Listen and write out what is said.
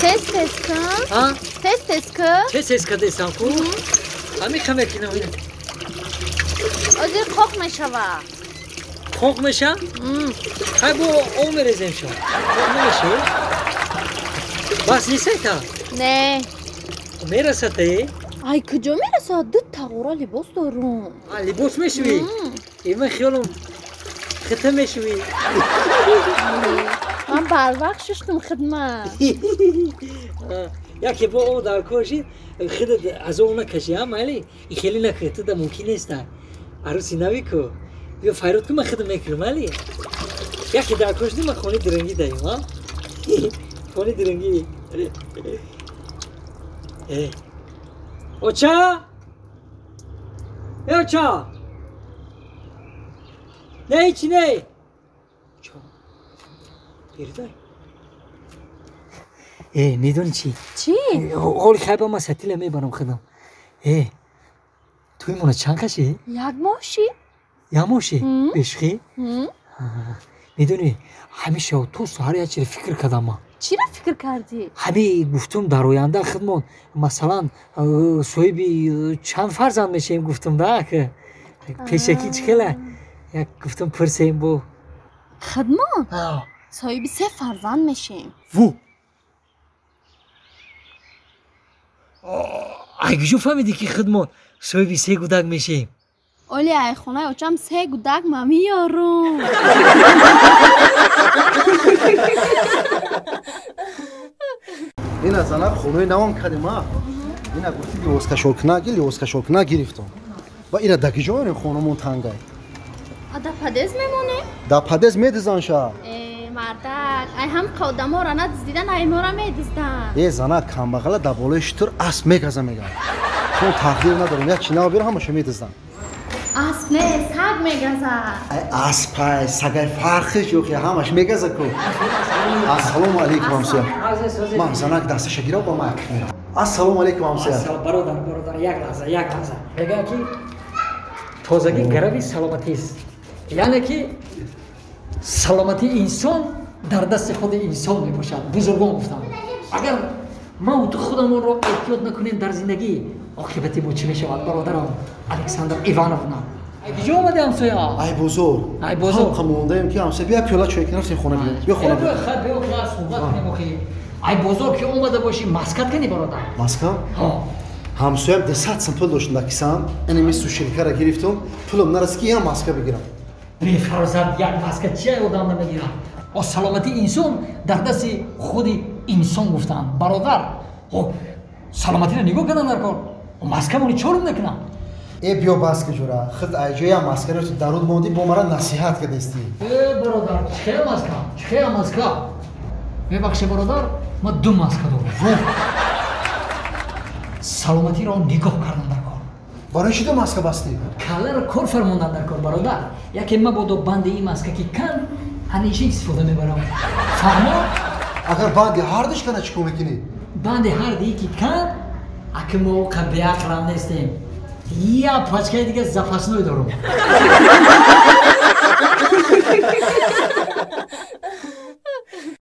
Тез тез кун. А? Тез тез кун. Тез тез кардесам ку? Ҳамин мекунам. Озир қоқ мешава. Қоқ меша? Хай бо об мерезем шо. Қоқ намеша? Бас несайта? Не. Мерасата е? Ай куҷо мерасад? Ду тағора либос дорум. А либос мешӯӣ? Э ман хиёлам хита мешӯӣ. Ман барвақт шуштум хидмат. Яке бо об дар кор шид, худат аз об накашӣ, а майли? И хеле накунӣ, ту да мумкин неста. Аруси нави ку. Биё файрод ку, ман худам мекунам, майли? Яке дар кор шиди, ман хони дирангӣ даем, а? Хони дирангӣ. Э. Оча? Э, оча! Не, ҳечи не! Оча. Бердай. Э, медонӣ чӣ? Чӣ? Ҳоли хайба ман сатила мебарам худам. Э, туи мона чанд каши? Як моҳ шид. Як моҳ шид? Бешухӣ? Медонӣ, ҳамеша ту саҳар як чиро фикр кардам ман. Чиро фикр кардӣ? Ҳамин гуфтум дар оянда худмон масалан соҳиби чанд фарзанд мешавем гуфтум да пешакӣ чӣ хела як гуфтум пурсем бо худмон соҳиби се фарзанд мешем. Ву! Ай куҷо фаҳмидӣ ки худмон соҳиби се гудак мешем? Оли ай хонаи очам се гудак ма меёрум. Ина зана хонаи навам кардем, а? Ина гуфти либоскашолкунаги, либоскашолкуна гирифтам. Ва ира да киҷо мерем хонамон тангай? А да падез мемонем? Да падез медизан ша. Э, мардак, ай ҳам одаморо надиздидан, ай мора медизданд. Э, зана камбағала да болои шутур асп мегаза меган. Чун тақдир надорем, як чи нав биёр ҳамаша медизданд. Асп не, саг мегазад. Ай аспай, сагай фарқиш ёхи ҳамаш мегаза ку. Ассалому алайкум ҳамсоя. Ман занак дасташа гирам ба ман мерам. Ассалому алайкум ҳамсоя. Бародар, бародар, як лаҳза, як лаҳза. Мегӯянд ки тозагӣ гарави саломатист. Яъне ки саломатии инсон дар дасти худи инсон мебошад. Бузургон гуфтанд. Агар ма ту худамонро эҳтиёт накунем дар зиндагӣ, оқибати мо чӣ мешавад, бародарам Александр Ивановна? Ай куҷо омади ҳамсоя? Ай бозор. Ай бозор. Ҳам мондаем ки ҳамсоя бия пиёла чой кунем, рафтем хона биё. Биё хона биё. Хай биё хай суҳбат кунем охи. Ай бозор ки омада бошӣ, маскат кунӣ бародар? Маска? Ҳо. Ҳамсоям 200 сом пул доштам дар кисам, ин ми сушилкара гирифтам, пулам нарасид ки як маска бигирам. Бефарзанд як маска чи одам намегирад? О саломатии инсон дар дасти худи инсон гуфтанд. Бародар, о саломатиро нигоҳ кардан дар кор. Маскамони чорум мекунам. Э биё бас ки ҷура, худ айҷоя маскаро ту даруд мондӣ, бо мара насиҳат кардестӣ. Э бародар, чихе маска? Чихе маска? Мебахши бародар, ман ду маска дорам. Саломатиро нигоҳ кардан дар кор. Барои чӣ ду маска бастӣ? Каларо кор фармондан дар кор бародар. Яке мабодо банди ин маска ки кан, ҳамеша истифода мебарам. Фаҳмо? Агар банди ҳардуш кана чӣ кор мекунӣ? Банди ҳардии ки кан, аки мо оқа беақлам нестем. Я пачкаи дига запасной дорум.